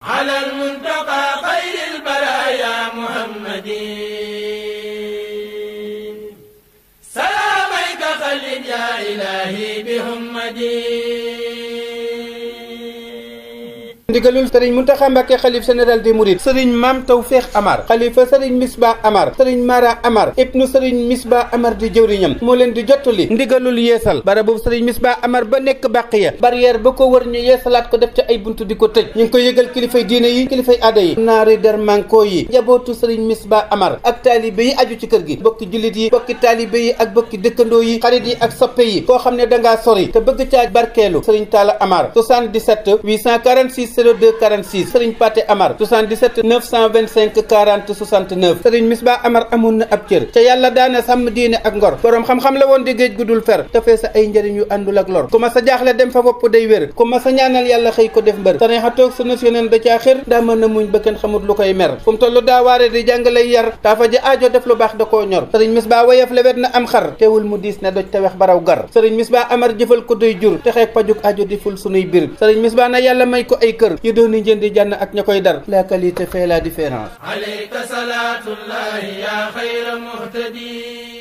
على المنتقى خير البرايا محمد سلاميك خلد يا إلهي بهمدي ndigalul sëriñ Muntaxa Mbàkke xalif général des mourides sëriñ Maam Tawfeex Amar xalifa sëriñ Misbah Amar sëriñ Mara Amar ibnu sëriñ Misbah Amar di jëwriñam moo leen di jottali ndigalul yeesal barabu sëriñ Misbah Amar ba nekk Bàqiya barrière ba ko wër ñu yeesalaat ko def ca ay buntu di ko tëj ñu ngi ko yëgal kilifay diine yi kilifay aada yi naari der manko yi njabootu sëriñ Misbah Amar ak taalibe yi aju ci kër gi bokki jullit yi bokki taalibe yi ak bokki dëkkandoo yi xarit yi ak soppe yi koo xam ne dangaa sori te bëgg caa barkeelu sëriñ Talla Amar 77 846 02 46 Serigne Paté Amar 77 925 40 69 Serigne Misbah Amar amoon na ab cër ca yàlla daana sàmm diine ak ngor boroom xam-xam la woon di géej gudul fer te fee sa ay njëriñ yu àndul ak lor ku ma sa jaaxle dem fa bopp day wér ku ma sa ñaanal yàlla xëy ko def mbër tane xa toog sunu yoneen da caa xër daa mën na muñ ba kenn xamut lu koy mer fu mu toll daa waare di jàngalay yar daa fa ji aajo def lu baax da koo ñor Serigne Misbah woyof lewet na am xar teewul mu diis ne doj te wex baraw gar Serigne Misbah Amar jëfal ko doy jur te xeeg pajuk aajo di ful sunuy bir Serigne Misbah na yàlla may ko ay kër yu dooni njëndi jànn ak ña koy dar la qualité fait la différence alayka salaatullahi ya xayra muhtadi